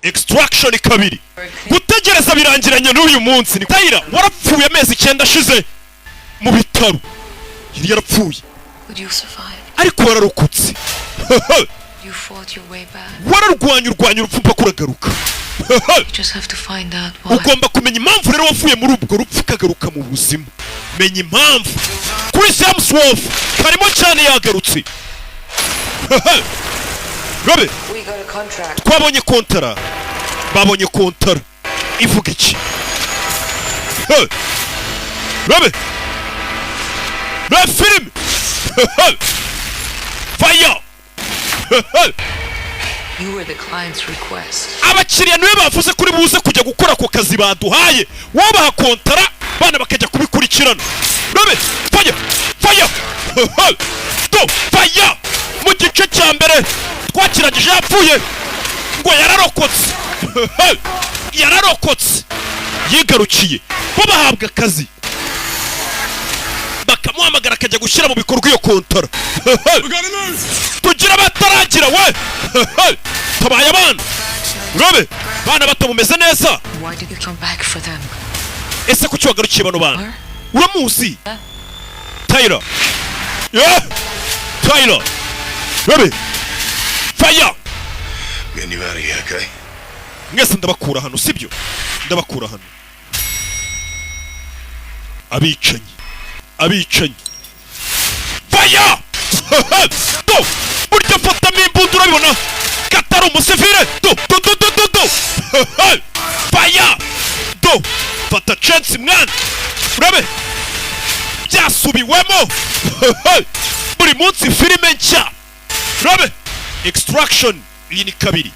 Extraction kabiri, gutegereza birangiranye n'uyu munsi. Ni Tyler warapfuye amezi 9 ashize mu bitaro, yari yarapfuye. But you survived. Ariko wararokotse. You fought your way back. Wararwanya, urwanya urupfu mpaka uragaruka. You just have to find out why. Ugomba kumenya impamvu rero wavuye muri ubwo rupfu ukagaruka mu buzima. Menya impamvu. Chris Hemsworth karimo cyane, yagarutse. Robe. We got a contract. Twabonye kontara, babonye kontara ivuga iki? Hey! Robe, reba filime fire. You were the client's request. Abakiriya niwe bavuze kuri buze kujya gukora ako kazi baduhaye, wowe baha kontara, bana bakajya kubikurikirana. Robe, fire, fire do fire. Mu gice cya mbere twakirangije yapfuye, ngo yararokotse, yararokotse, yigarukiye. Bo bahabwa akazi, bakamuhamagara akajya gushyira mu bikorwa iyo kontara. Tugira bataragira we tabaye abana. Robe, bana bato, mumeze neza? Why did you come back for them? Ese kuki wagarukiye bano bana? Uramuzi Tyler? Yeah! Tyler, Robe, fire. Getting you out of here, okay? Mwese ndabakura hano, sibyo? Ndabakura hano. Abicanyi, abicanyi, fire do. Burya fatamo imbunda, urabibona katari umusivire. Do do do do do do, fire do. Fata chance mwana, urabe byasubiwemo. Buri munsi filime nshya. Urabe Extraction, iyi ni kabiri.